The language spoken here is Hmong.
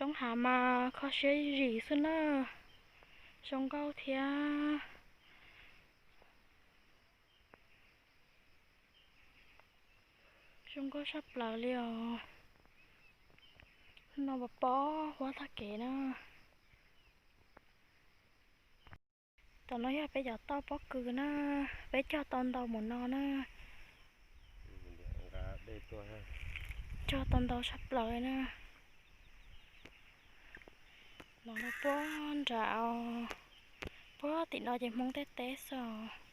Roob hav mas kho siab zim xwb na, zoo nkauj thiab. Zoo nkauj saj plaws li os. No pos pob huab tag kev na. Tam no yog peb cov tauj pob kws na, peb cog tau ntau mus no na. Cog tau ntau saj plaws na. No puag nram, puag tim no ces Hmoob tej teb xwb os.